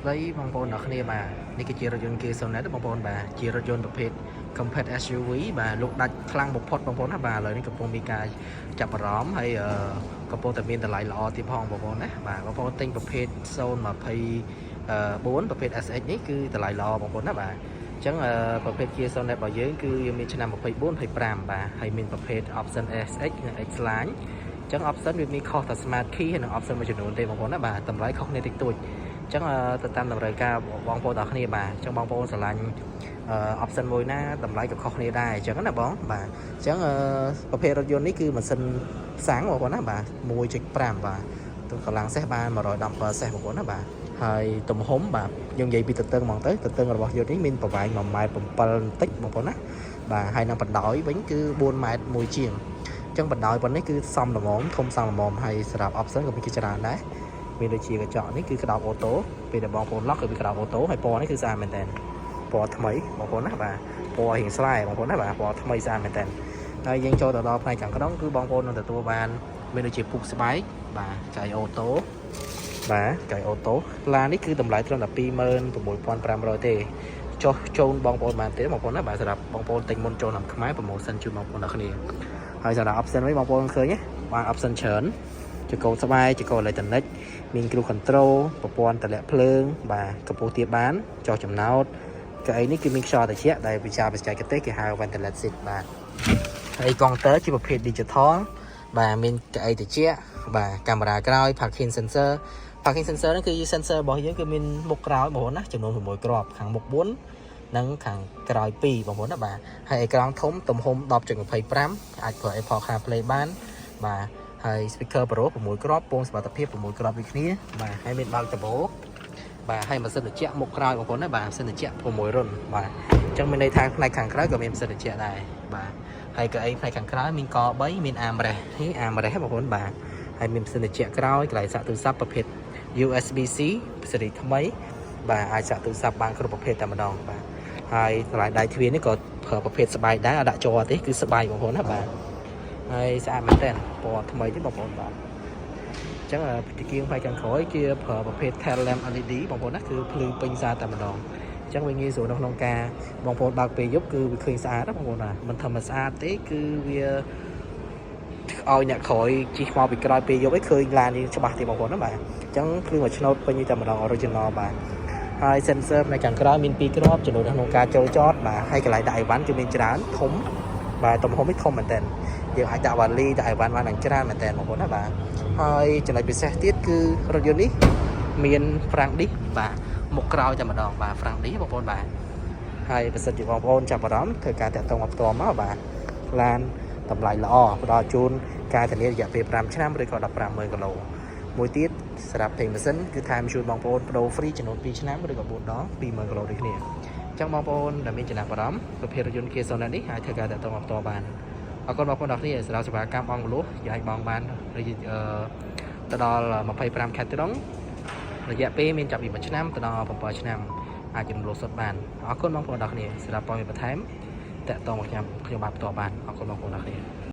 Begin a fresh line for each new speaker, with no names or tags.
ស្តីបងប្អូនទាំងគ្នាបាទនេះគឺជារថយន្ត Kia Sonet បងប្អូនបាទជារថយន្តប្រភេទ Compact SUV បាទលក់ដាច់ខ្លាំងបំផុតបងប្អូនណាបាទឥឡូវនេះកំពុងមានការចាប់អារម្មណ៍ហើយអឺកំពុងតែមានតម្លៃល្អទៀតផងបងប្អូនណាបាទបងប្អូនទិញប្រភេទ024ប្រភេទ SX នេះគឺតម្លៃល្អបងប្អូនណាបាទអញ្ចឹងអឺប្រភេទ Kia Sonet របស់យើងគឺយើងមានឆ្នាំ24 25បាទហើយមានប្រភេទ option SX និង X Line អញ្ចឹង option វាមានខុសតែ smart key ហើយនិង option មួយចំនួនទេបងប្អូនណាបាទតម្លៃខុសគ្នាតិចតួចអញ្ចឹងអឺទៅតាមតម្រូវការបងប្អូនទាំងគ្នាបាទអញ្ចឹងបងប្អូនស្រឡាញ់អឺ option មួយណាតម្លៃក៏ខុសគ្នាដែរអញ្ចឹងណាបងបាទអញ្ចឹងអឺប្រភេទរថយន្តនេះគឺម៉ាស៊ីនសាំងបងប្អូនណាបាទ1.5បាទទៅកម្លាំងសេះបាន117សេះបងប្អូនណាបាទហើយទំហំបាទយើងនិយាយពីទទឹងហ្មងទៅទទឹងរបស់យន្តនេះមានប្រវែង1ម៉ែត្រ7បន្តិចបងប្អូនណាបាទហើយនឹងបណ្ដោយវិញគឺ4ម៉ែត្រ1ជាង អញ្ចឹងបណ្ដោយប៉ុណ្នេះគឺសមល្មមធំសមល្មមហើយសម្រាប់ option ក៏មានជាច្រើនដែរមានដូចជាកញ្ចក់នេះគឺក្តោប auto ពេលដែលបងប្អូន lock គឺវាក្តោប auto ហើយពណ៌នេះគឺស្អាតមែនតើពណ៌ថ្មីបងប្អូនណាបាទពណ៌រៀងស្លែបងប្អូនណាបាទពណ៌ថ្មីស្អាតមែនតើហើយយើងចូលទៅដល់ផ្នែកខាងក្នុងគឺបងប្អូននឹងទទួលបានមានដូចជាពុកស្បែកបាទចៃ auto បាទចៃ auto ឡាននេះគឺតម្លៃត្រឹមតែ26,500ទេចុះជូនបងប្អូនបានទេបងប្អូនណាបាទសម្រាប់បងប្អូនទិញមុនចូលឆ្នាំខ្មែរ promotion ជូនបងប្អូនដល់គ្នា ហើយសម្រាប់ option វិញបងប្អូនឃើញទេបាន option ច្រើនចង្កូតស្បែកចង្កូតអេឡិចត្រូនិកមាន cruise control ប្រព័ន្ធតម្លាក់ភ្លើងបាទកម្ពស់ទាបបានចុះចំណោតកៅអីនេះគឺមានខ្យល់ត្រជាក់ដែលវិជាបច្ចេកទេសគេហៅ ventilated seat បាទហើយកុងទ័រជាប្រភេទ digital បាទមានកៅអីត្រជាក់បាទកាមេរ៉ាក្រោយ parking sensor parking sensor ហ្នឹងគឺ sensor របស់យើងគឺមានមុខក្រោយបងប្អូនណាចំនួន6គ្រាប់ខាងមុខ4និងខាងក្រោយ2បងប្អូនណាបាទហើយអេក្រង់ធំទំហំ10.25អាចប្រើ Apple CarPlay បានបាទហើយ speaker Pro 6គ្រាប់ពងសុវត្ថិភាព6គ្រាប់ដូចគ្នាបាទហើយមានបើកដបូបាទហើយម៉ាស៊ីនត្រជាក់មុខក្រោយបងប្អូនណាបាទម៉ាស៊ីនត្រជាក់6រុនបាទអញ្ចឹងមានន័យថាផ្នែកខាងក្រោយក៏មានម៉ាស៊ីនត្រជាក់ដែរបាទហើយកៅអីផ្នែកខាងក្រោយមានក3មាន armrest នេះ armrest បងប្អូនបាទហើយមានម៉ាស៊ីនត្រជាក់ក្រោយកន្លែងសាកទូរស័ព្ទប្រភេទ USB-C ស៊េរីថ្មីបាទអាចសាកទូរស័ព្ទបានគ្រប់ប្រភេទតែម្ដងបាទហើយតម្លៃដៃទ្វារនេះក៏ប្រើប្រភេទស្បែកដែរអត់ដាក់ជ័រទេគឺស្បែកបងប្អូនណាបាទហើយស្អាតមែនតើពណ៌ថ្មីទេបងប្អូនបាទអញ្ចឹងពិធីគៀងផ្នែកខាងក្រោយគេប្រើប្រភេទ tail lamp LED បងប្អូនណាគឺភ្លឺពេញស្អាតតែម្ដងអញ្ចឹងវាងាយស្រួលនៅក្នុងការបងប្អូនបើកពេលយប់គឺវាឃើញស្អាតណាបងប្អូនណាមិនធម្មតាស្អាតទេគឺវាឲ្យអ្នកក្រោយជិះមកពីក្រោយពេលយប់ឯងឃើញឡាននេះច្បាស់ទេបងប្អូនណាបាទអញ្ចឹងភ្លឺមួយឆ្នោតពេញតែម្ដង original បាទហើយ sensor ផ្នែកខាងក្រោយមាន2គ្រាប់ចំនួនក្នុងការចូលចតបាទហើយកន្លែងដាក់អីវ៉ាន់គឺមានច្រើនធំបាទទំហំនេះធំមែនតើយើងអាចដាក់វ៉ាលីដាក់អីវ៉ាន់បាននឹងច្រើនមែនតើបងប្អូនណាបាទហើយចំណុចពិសេសទៀតគឺរថយន្តនេះមានហ្វ្រាំងឌីសបាទមុខក្រោយតែម្ដងបាទហ្វ្រាំងឌីសបងប្អូនបាទហើយបើសិនជាបងប្អូនចាប់អារម្មណ៍ធ្វើការតាក់ទងមកផ្ទាល់មកបាទឡានតម្លៃល្អផ្ដល់ជូនការធានារយៈពេល5ឆ្នាំឬក៏150,000គីឡូមួយទៀតសម្រាប់ប្រេងម៉ាស៊ីនគឺថែមជូនបងប្អូនប្ដូរ free ចំនួន2ឆ្នាំឬក៏4ដង20000គីឡូដូចគ្នាអញ្ចឹងបងប្អូនដែលមានចំណាប់អារម្មណ៍ប្រភេទរថយន្ត Kia Sonet នេះអាចធ្វើការតាក់ទងមកផ្ទាល់បានអរគុណបងប្អូនទាំងគ្នាសម្រាប់សេវាកម្មអង្គលុះយើងអាចបងបានអឺទៅដល់25ខេត្តក្រុងរយៈពេលមានចាប់ពី1ឆ្នាំទៅដល់7ឆ្នាំអាចរំលោះសុទ្ធបានអរគុណបងប្អូនទាំងគ្នាសម្រាប់ព័ត៌មានបន្ថែមតាក់ទងមកខ្ញុំខ្ញុំបាទផ្ទាល់បានអរគុណបងប្អូនទាំងគ្នា។